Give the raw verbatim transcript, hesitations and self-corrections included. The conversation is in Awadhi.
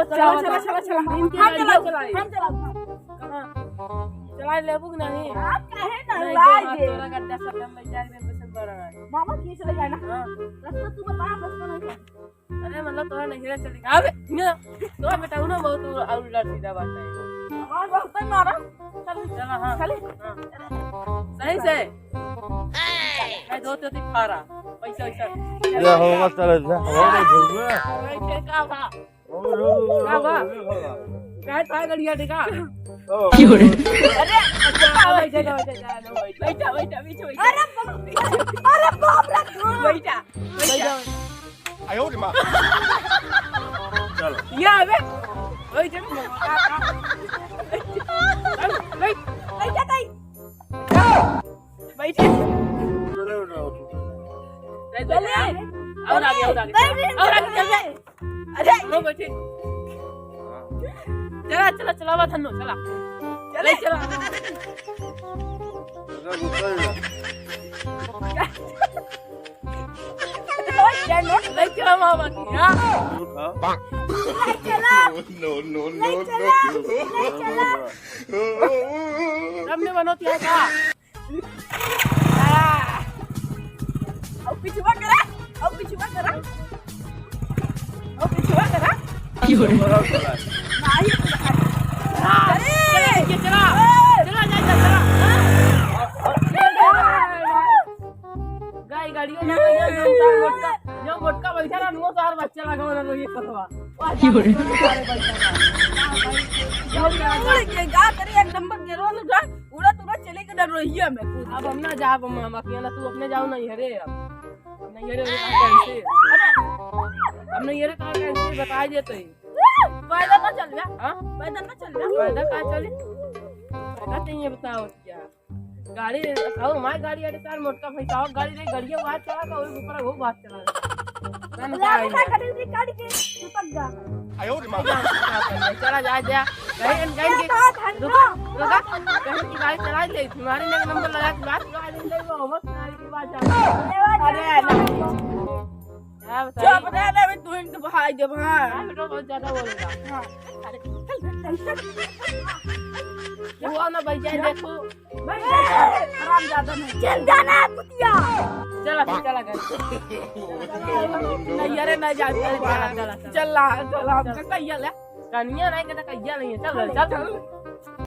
चला, चला, चला, चला। इनके हम गाड़िया चलाओ, चलाए। हम चलाओ, हम। कहाँ? चलाए लेबू कि नहीं? आप काहे ना नहीं, लाए तोरा, जे? तोरा गड्ढा सब हम ले जाए, मेरे से बड़ा है। मामा खींच ले जाए ना। हाँ। रास्ता तू बता, हम रास्ता नहीं जानते। अरे मतलब तोरा नहीं चलेगा। अबे, ना, तोरा बेटा उन्हें बहुत उल्टा सीधा बात है। हमारे रास्ता ही मारा। चल। चला, हाँ। चल। हाँ। सही से। मैं दो तो दिखा रहा। पैसा, पैसा। ये होगा, चले जा। होगा, होगा। मैं खेल का था। का बा? का था गड़िया देखा? क्यों रे? अरे, अच्छा, बैठा, बैठा, बैठा, बैठा, बैठा, बैठा। अरे बाप, अरे बाप रे। बैठा, बैठा। आयो रे माँ। चल। ये आवे। बैठा, बैठा। बैठ, बैठ। बैठा, ताई। बैठे। चले उठाओ तू। नहीं, चले। बैठे। और आगे, और आगे। बैठे, और आगे, चल, चले। चल। अरे। लो, बैठे। चला, चला, चला, बात हन्नो, चला। चले। ले, चला। चला, गुस्सा ही ना। ले चला मामा की, हाँ। उठा। ले चला। No, no, no, ले चला। No। ले चला। सबने मनो तिया का? हाँ। अब पिछुआ करा, अब पिछुआ करा, अब पिछुआ करा। क्यों रे? नहीं। अरे! चला, चला, चला, जा, जा, चला। गाय गाड़ियों ना, जो मोटका, जो मोटका बैठा ना, वो सार बच्चा लगा वाला रोइए कसवा। क्यों रे? उड़ के गा करे एक नंबर के रोल उठा, उड़ा तुरा चले के डर रोइया में कूद अब के। हम ना जाब मामा के ना, तू अपने जाओ ना, ये रे अब। अब नहीं, ये रे, कहाँ कैसे? अब नहीं, ये रे, कहाँ कैसे? बता देते ही। पैदल ना चल जा। हाँ? पैदल ना चल जा। पैदल कहाँ चले? पैदल तो ये बताओ क्या? गाड़ी, और हमारी गाड़ी, अरे सार, मोटका भैंसा, और गाड़ी नहीं, गाड़ियों बाहर चला था, वही ऊपर वो बाहर चला था। ना, ना, गाड़ी ना, ना। गाड़ी निकाल के चिपक जा। आयो रे माँ। चला जा, जा। कहीं, कहीं की, रुका, रुका। कहीं की गाड़ी चला ले, तुम्हारे ने नंबर लगा के बात, गाड़ी ले, वो मत गाड़ी की बात जा। अरे, ना। क्या बताइए? चुप रह ले, अभी तू इनके भाई जब, हाँ। हाँ, बेटा, बहुत ज्यादा बोलेगा। हाँ। वो ना भाई जाए, देखो। भाई, हराम ज्यादा नहीं। चल जाना है, कुतिया। चला, फिर चला घर। नहीं, अरे, नहीं जाते, चला, चला, चला। चला, चला, हम चल, कहिया ले। कनिया नहीं, कहता कहिया नहीं है। चल, चल। चल।